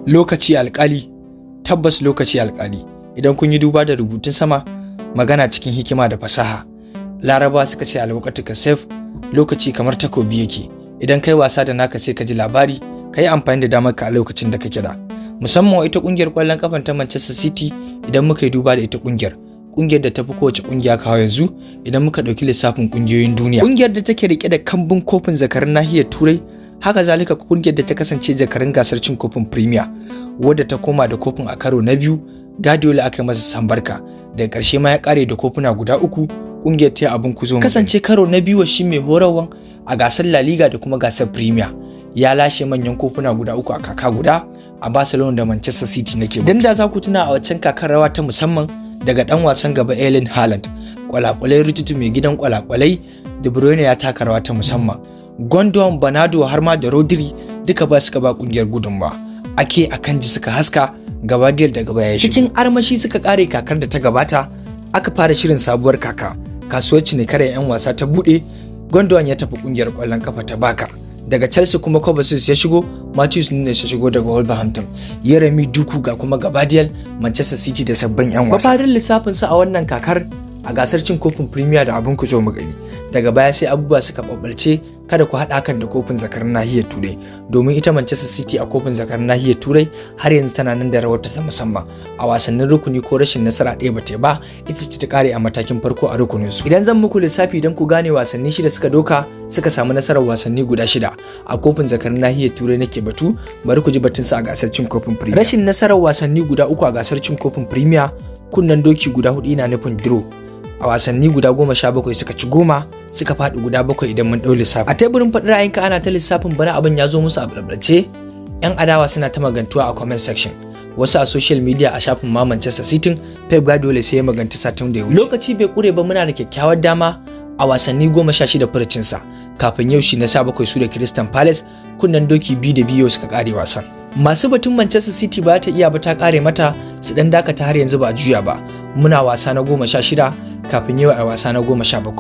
Lokaci alkali, tabbas lokaci alkali. Idan kun yi duba da rubutun sama, magana cikin hikima da fasaha. Laraba suka ce الوقت كالسيف, lokaci kamar takobi yake. Idan kai wasa da naka, sai ka ji labari. Ka yi amfani da damar ka a lokacin da kake da. Musamman ita kungiyar kwallon kafan ta Manchester City, idan muka yi duba da ita kungiyar da tafi kowace kungiya kawo yanzu idan muka ɗauki lissafin kungiyoyin duniya. Kungiyar da take rike da kambun kofin zakarin nahiyar Turai, haka zalika kungiyar da ta kasance zakarin gasar cin kofin Premier, wadda ta koma da kofin a karo na biyu. Guardiola aka yi masa sambarka, daga ƙarshe ma ya ƙare da kofuna guda uku. Kungiyar ta abin kuzo kasance karo na biyu shi mai horarwan a gasar La Liga da kuma gasar Premier. Ya lashe manyan kofuna guda uku a kaka guda a Barcelona da Manchester City nake. Dan da za ku tuna, a waccan kakar rawa ta musamman daga dan wasan gaba Erling Haaland, kwalakwalai rututu mai gidan kwalakwalai De Bruyne ya taka rawa ta musamman. Gundogan, Bernardo har ma da Rodri duka ba suka ba kungiyar gudunmawa. Ake akan ji suka haska Gvardiol daga baya. Cikin armashi suka kare kakar da ta gabata. Aka fara shirin sabuwar kaka, kasuwar cinikayyar 'yan wasa ta bude. Gundogan ya tafi kungiyar kwallon kafa ta Barca daga Chelsea, kuma Kovacic ya shigo, Matheus Nunes ya shigo daga Wolverhampton, Yeremy Doku, ga kuma Gvardiol. Manchester City da sabbin 'yan wasa. Mafarin lissafin su a wannan kakar a gasar cin kofin Premier da abin ku zo mu gani. Daga baya sai abubuwa suka ɓaɓɓalce. Kada ku haɗa hakan da kofin zakarin nahiyar Turai, domin ita Manchester City a kofin zakarin nahiyar Turai har yanzu tana nan da rawar ta musamman a wasannin rukuni. Ko rashin nasara ɗaya ba ta ba, ita ce ta kare a matakin farko a rukunin su. Idan zan muku lissafi don ku gane, wasanni shida suka doka, suka samu nasarar wasanni guda shida a kofin zakarin nahiyar Turai nake batu. Bari ku ji batun sa a gasar cin kofin Premier. Rashin nasarar wasanni guda uku a gasar cin kofin Premier, kunnen doki guda hudu, ina nufin draw. A wasanni guda 17 suka ci 10, suka faɗi guda bakwai idan mun ɗau lissafi. A teburin faɗi ra'ayinka ana ta lissafin bana abin ya zo musu a balbalce. 'Yan adawa suna ta magantuwa a comment section, wasu a social media, a shafin ma Manchester City. Pep Guardiola sai ya maganta satin da ya wuce. Lokaci bai kure ba, muna da kyakkyawar dama a wasanni 16 furucinsa kafin yau shi na 17 su da Crystal Palace, kunnen doki 2-2 suka kare wasan. Masu batun Manchester City ba ta iya ba, ta kare mata, su dan dakata, har yanzu ba a juya ba. Muna wasa na 16 kafin yau a wasa na 17,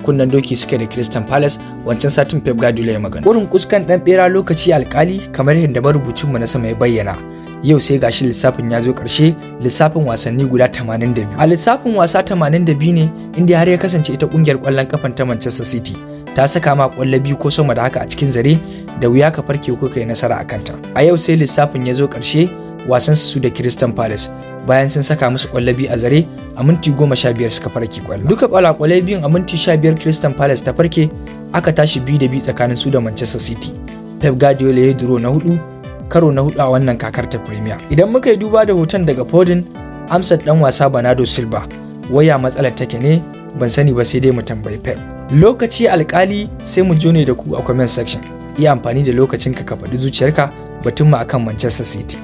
kunnen doki suka da Crystal Palace wancan satin. Pep Guardiola ya magana. Wurin kuskan dan bera, lokaci alkali, kamar yadda marubucin mu na sama ya bayyana. Yau sai gashi lissafin ya zo ƙarshe, lissafin wasanni guda 82. A lissafin wasa 82 ne, inda har ya kasance ita kungiyar ƙwallon kafan ta Manchester City ta saka ma ƙwallo biyu ko sama da haka a cikin zare, da wuya ka farke ko kai nasara a kanta. A yau sai lissafin ya zo ƙarshe, wasan su da Crystal Palace, bayan sun saka musu ƙwallo biyu a zare, a minti 15 suka farke ƙwallo. Duka ƙwalaƙwalai biyun a minti 15 Crystal Palace ta farke. Aka tashi 2-2 tsakanin su da Manchester City. Pep Guardiola ya draw na hudu, karo na hudu a wannan kakar ta Premier. Idan muka yi duba da hoton daga Foden, amsar dan wasa Bernardo Silva, waya matsalar take ne? Ban sani ba, sai dai mu tambayi Pep. Lokaci alkali, sai mu jone da ku a comment section. Iya amfani da lokacinka ka faɗi zuciyarka batun mu akan Manchester City.